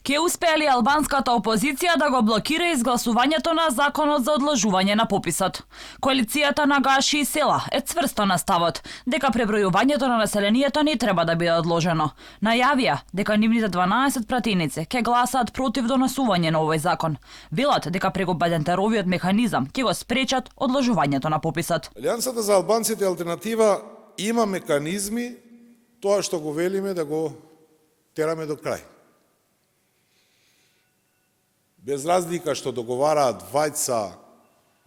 Ке успее ли албанската опозиција да го блокира изгласувањето на законот за одложување на пописот? Коалицијата на Гаши и Села е цврсто на ставот дека пребројувањето на населението не треба да биде одложено. Најавија дека нивните 12 пратеници ќе гласаат против донесување на овој закон. Велат дека преку Бадентеровиот механизам ќе го спречат одложувањето на пописот. Алијансата за албанците алтернатива има механизми тоа што го велиме да го тераме до крај. Без разлика што договараат двајца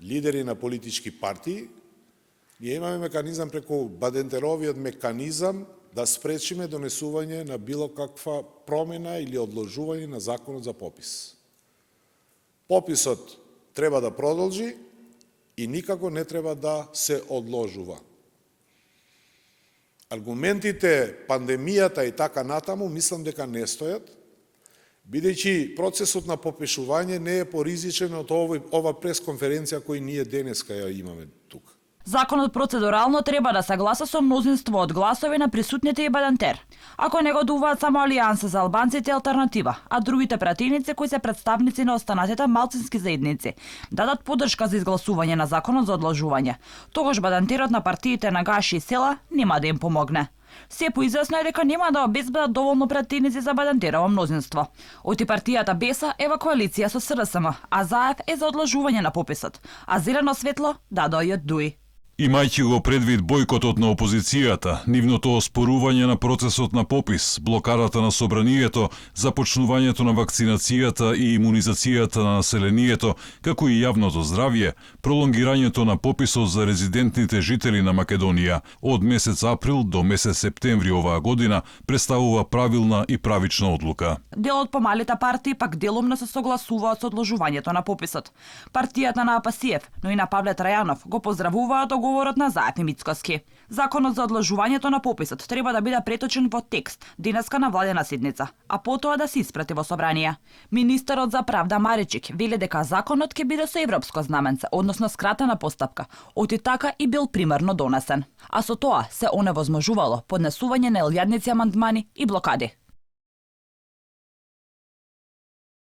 лидери на политички партии, ние имаме механизам преку Бадентеровиот механизам да спречиме донесување на било каква промена или одложување на законот за попис. Пописот треба да продолжи и никако не треба да се одложува. Аргументите, пандемијата и така натаму, мислам дека не стојат, бидејќи процесот на попишување не е поризичен од ова пресконференција кој ние денеска ја имаме тук. Законот процедурално треба да се гласа со мнозинство од гласови на присутните и Бадентер. Ако не годуваат само Алијанса за албанците алтернатива, а другите пратеници кои се представници на останатите малцински заедници, дадат поддршка за изгласување на законот за одложување, тогаш Бадентерот на партиите на Гаши и Села нема да им помогне. Се поизјасно е дека нема да обезбедат доволно пратеници за Бадентерово мнозинство. Оти партијата Беса е во коалиција со СРСМ, а ЗАЕФ е за одложување на пописот, а зелено светло дадоа и од ДУИ. Имајќи го предвид бојкотот на опозицијата, нивното оспорување на процесот на попис, блокадата на собранието, започнувањето на вакцинацијата и имунизацијата на населението, како и јавното здравје, пролонгирањето на пописот за резидентните жители на Македонија од месец април до месец септември оваа година представува правилна и правична одлука. Дел од помалите партии пак делумно се согласуваат со одложувањето на пописот. Партијата на Апасиев, но и на Павле Трајанов го поздравуваат договорот на ЗАЕФ и Мицкоски. Законот за одложувањето на пописот треба да биде преточен во текст денеска на владена седница, а потоа да се испрати во собрание. Министерот за правда Маричик вели дека законот ќе биде со европско знаменце, односно скратена постапка, оти така и бил примерно донесен. А со тоа се оневозможувало поднесување на илјадници амандмани и блокади.